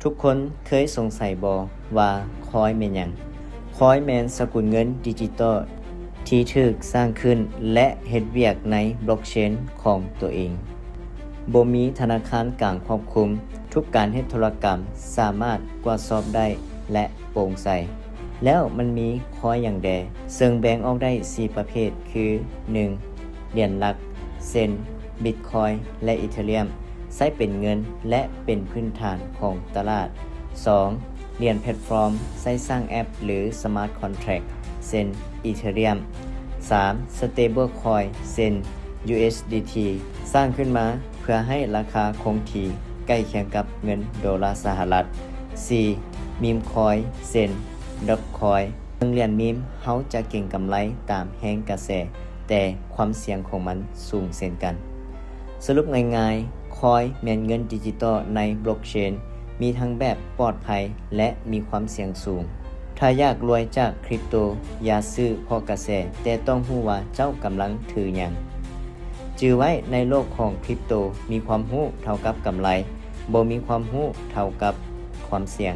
ທຸກຄົນເຄີຍສົງໄສບໍ່ວ່າຄອຍແມ່ນຫຍັງ? ຄອຍແມ່ນສະກຸນເງິນດິຈິຕອລທີ່ຖືກສ້າງຂຶ້ນ ແລະ ເຮັດວຽກໃນບລັອກເຊນຂອງຕົວເອງ. ບໍ່ມີທະນາຄານກາງຄວບຄຸມ, ທຸກການເຮັດທຸລະກຳສາມາດກວດສອບໄດ້ ແລະ ໂປ່ງໃສ. ແລ້ວມັນມີຄອຍຫຍັງແດ່? ເຊິ່ງແບ່ງອອກໄດ້ສີ່ປະເພດຄື ໜຶ່ງ ຫຼຽນຫຼັກ ເຊັ່ນ ບິດຄອຍ ແລະ ອີເທີຣຽມ ໃຊ້ເປັນເງິນ ແລະ ເປັນພື້ນຖານຂອງຕະຫຼາດ. ສອງ ຫຼຽນແພລດຟອມ ໃຊ້ສ້າງແອັບ ຫຼື ສະມາດຄອນແທຣັກ ເຊັ່ນ ອີເທີຣຽມ. ສາມ ສະເຕເບິລຄອຍ ເຊັ່ນ USDT ສ້າງຂຶ້ນມາເພື່ອໃຫ້ລາຄາຄົງທີ່ໃກ້ຄຽງກັບເງິນໂດລາສະຫະລັດ. ສີ່ ມີມຄອຍ ເຊັ່ນ Dogecoin. ເຊິ່ງຫຼຽນມີມເຮົາຈະເກັງກຳໄລຕາມແຮງກະແສ, ແຕ່ຄວາມສ່ຽງຂອງມັນສູງເຊັ່ນກັນ. ສະຫຼຸບງ່າຍໆ, ຄອຍແມ່ນເງິນດິຈິຕອລໃນບລັອກເຊນ, ມີທັງແບບປອດໄພ ແລະ ມີຄວາມສ່ຽງສູງ. ຖ້າຢາກລວຍຈາກຄຣິບໂຕ, ຢ່າຊື້ເພາະກະແສ, ແຕ່ຕ້ອງຮູ້ວ່າເຈົ້າກຳລັງຖືຫຍັງ. ຈື່ໄວ້, ໃນໂລກຂອງຄຣິບໂຕ, ມີຄວາມຮູ້ເທົ່າກັບກຳໄລ, ບໍ່ມີຄວາມຮູ້ເທົ່າກັບຄວາມສ່ຽງ.